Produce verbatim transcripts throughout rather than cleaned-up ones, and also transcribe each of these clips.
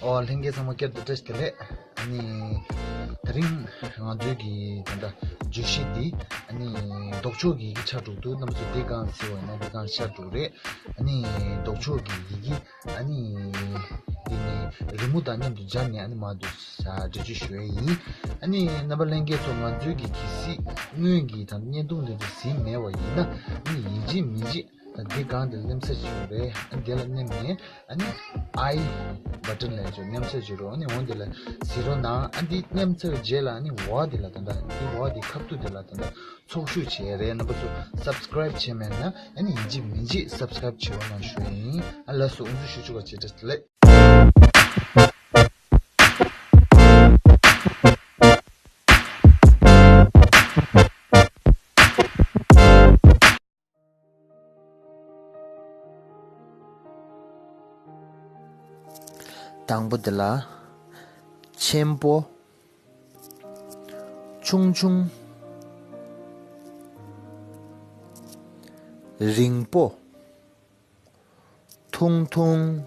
ཨོ། ལྷན་རྒྱས་ཚང་མ་བསྐྱར་དུ་བཀྲ་ཤིས་བདེ་ལེགས། ཨ་ནི་དེ་རིང་ང་ཚོའི་གི་ད་ལྟ་བརྗོད་གཞི་འདི་ཨ་ནི་ལྡོག་ཕྱོགས་ཀྱི་ཡི་གེ་ཆགས་འགྲོ་འདུག་རྣམ་པ་ཚོ་འདི་གང་གཟིགས་པ་ཡིན་ན་འདི་གང་ཤར་འགྲོ་རེད། ཨ་ནི་ལྡོག་ཕྱོགས་ཀྱི་ཡི་གེ་ཨ་ནི་འདི་ནི་རི་མོ་དང་མཉམ་དུ་སྦྱར་ནས་ཨ་ནི་མར་དུ་འགྲེལ་བརྗོད་ཞུ་ཡས་ཡིན། ཨ་ནི་རྣམ་པ་ལྷན་རྒྱས་ཚོ་ང་ཚོའི་གི་གལ་སྲིད་སྔོན་གྱི་ད་བརྙན་ཐུང་འདི་ཚོ་གཟིགས་མེད་པ་ཡིན་ན་ཨ་ནི་ཡིན་གཅིག་མིན་གཅིག་ད་འདི་སྒང་དེ་མནན་ས་ཅིག་ཡོད་རེད། ཨ་འདི་ལ་མནན་ནས་ཨ་ནི་I button་ལ་ཅིག་མནན་ས་ཅིག་རོགས། ཨ་ནི་འོ་འདི་ལ་གཟིགས་རོགས་གནང་། ཨ་འདི་མནན་ཚར་རྗེས་ལ་ཨ་ནི་འོག་འདི་ལ་ད་ལྟ་འདི་འོག་འདི་ཁ་ཐུག་འདི་ལ་ད་ལྟ་ཚོགས་ཞུགས་བྱས་རེད། རྣམ་པ་ཚོ་subscribe་བྱས་མེད་ན་ཨ་ནི་ཡིན་གཅིག་མིན་གཅིག་subscribe་བྱེད་རོགས་གནང་ཞུ་ཡིན། ཨ་ལགས་སོ། དབུ་འཛུགས་ཞུ་ཆོག་པ་བྱེད་བཀྲ་ཤིས་བདེ་ལེགས། དང་པོ་དེ་ལ། ཆེན་པོ། ཆུང་ཆུང་། རིང་པོ། ཐུང་ཐུང་།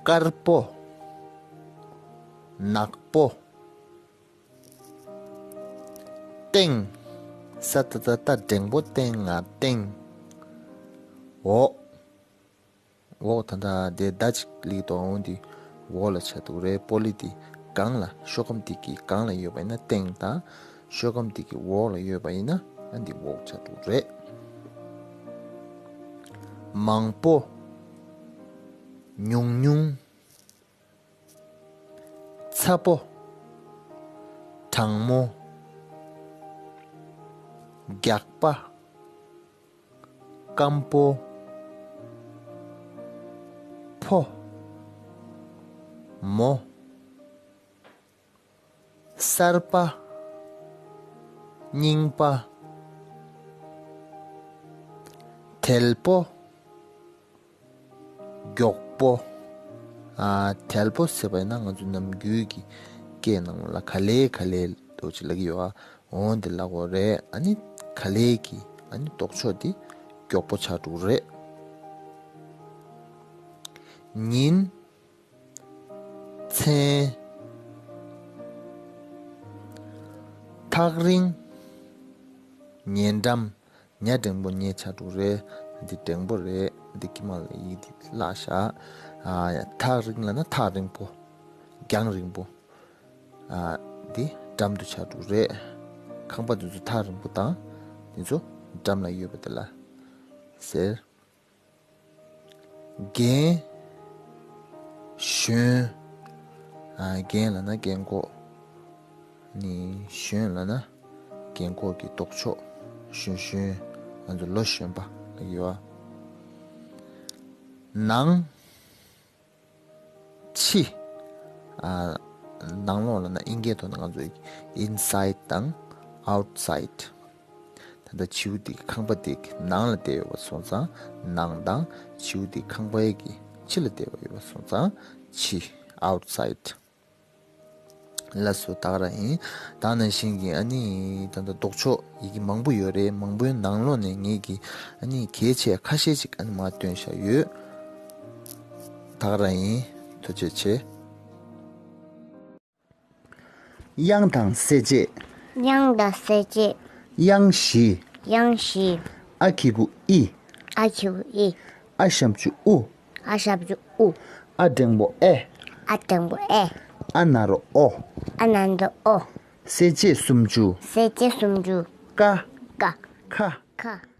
དཀར་པོ། ནག་པོ། སྟེང་། ས་ཏ་བཏགས་སྟ་འགྲེང་བུ་སྟེང་ང་སྟེང་། འོག་འོག་ད་ལྟ་དེ་མདའ་གཅིག་ལིག་དོ་འོང་དེ་འོག་ལ་ཆགས་འདུག་རེད། པོ་ལི་དེ་སྒང་ལ་ཤོག་སྒམ་དེ་གི་སྒང་ལ་ཡོད་པ་ཡིན་ན་སྟེང་དང་། ཤོག་སྒམ་དེ་གི་འོག་ལ་ཡོད་པ་ཡིན་ན་ཨ་འདི་འོག་ཆགས་འདུག་རེད། མང་པོ། ཉུང་ཉུང་། ཚ་པོ། གྲང་མོ། རྒྱགས་པ། སྐམ་པོ། ཕོ། མོ། གསར་པ། རྙིང་པ། དལ་པོ། མགྱོགས་པོ། ཨ། དལ་པོ་ཟེར་བ་ཡིན་ན་ང་ཚོ་ནམ་རྒྱུན་གྱི་སྐད་ནང་ལ་ག་ལེ་ག་ལེ་འདྲ་བོ་ཅིག་ལབ་ཀྱི་ཡོད་ཨ། འོ་འདི་ལབ་དགོས་རེད། ཨ་ནི་ག་ལེ་གི་ཨ་ནི་ལྡོག་ཕྱོགས་དེ་མགྱོགས་པོ་ཆགས་འགྲོ་གི་རེད། ཉིན། མཚན། ཐག་རིང་། ཉེ་འགྲམ། ཉ་འགྲེང་བུ་ཉེ་ཆགས་འགྲོ་རེད། འདི་འགྲེང་བུ་རེད། འདི་ཀྱི་མ་ལ་ཡིག་འདི་བརླག་བཞག་ཨ། ཐག་རིང་ལབ་ན་ཐག་རིང་པོ། རྒྱང་རིང་པོ། ཨ། འདི་འགྲམ་དུ་ཆགས་འགྲོ་རེད། ཁང་པ་འདི་ཚོ་ཐག་རིང་པོ་དང་འདི་ཚོ་འགྲམ་ལ་ཡོད་པ་དེ་ལ་ཟེར། རྒན། གཞོན། ཨ། རྒན་ལབ་ན་རྒན་གོག་ནི་གཞོན་ལབ་ན་རྒན་གོག་གི་ལྡོག་ཕྱོགས། གཞོན་གཞོན། ང་ཚོ་ལོ་གཞོན་པ་ལབ་ཀྱི་ཡོད་ཨ། ནང་། ཕྱི། ཨ། ནང་ལོགས་ལབ་ན་ཨིན་སྐད་ཐོག་ནས་ང་ཚོ་inside་དང་outside། ད་ལྟ་བྱིའུ་དེ་གི་ཁང་པ་དེ་གི་ནང་ལ་བསྡད་ཡོད་པ་སོང་ཙང་ནང་དང་། བྱིའུ་དེ་ཁང་པའི་གི་ཕྱི་ལ་བསྡད་པ་ཡོད་པ་སོང་ཙང་ཕྱི། outside། ལགས་སོ། ད་ག་རང་ཡིན། ད་ནང་བཞིན་གྱི་ཨ་ནི་ད་ལྟ་ལྡོག་ཕྱོགས་ཡི་གེ་མང་པོ་ཡོད་རེད། མང་པོའི་ནང་ལོགས་ནས་ངེད་ཀྱིས་ཨ་ནི་གལ་ཆེ་ཁ་ཤས་ཅིག་ཨ་ནི་མར་བཏོན་བཞག་ཡོད། ད་ག་རང་ཡིན། ཐུགས་རྗེ་ཆེ། དབྱངས་དང་གསལ་བྱེད། དབྱངས་དང་གསལ་བྱེད། དབྱངས་བཞི། དབྱངས་བཞི། ཨ་གི་གུ་ཨི། ཨ་གི་གུ་ཨི། ཨ་ཞབས་ཀྱུ་ཨུ། ཨ་ཞབས་ཀྱུ་ཨུ། ཨ་འགྲེང་བུ་ཨེ། ཨ་འགྲེང་བུ་ཨེ། ཨ་ན་རོ་ཨོ། ཨ་ན་རོ་ཨོ། གསལ་བྱེད་སུམ་ཅུ། གསལ་བྱེད་སུམ་ཅུ། ཀ། ཀ། ཁ། ཁ།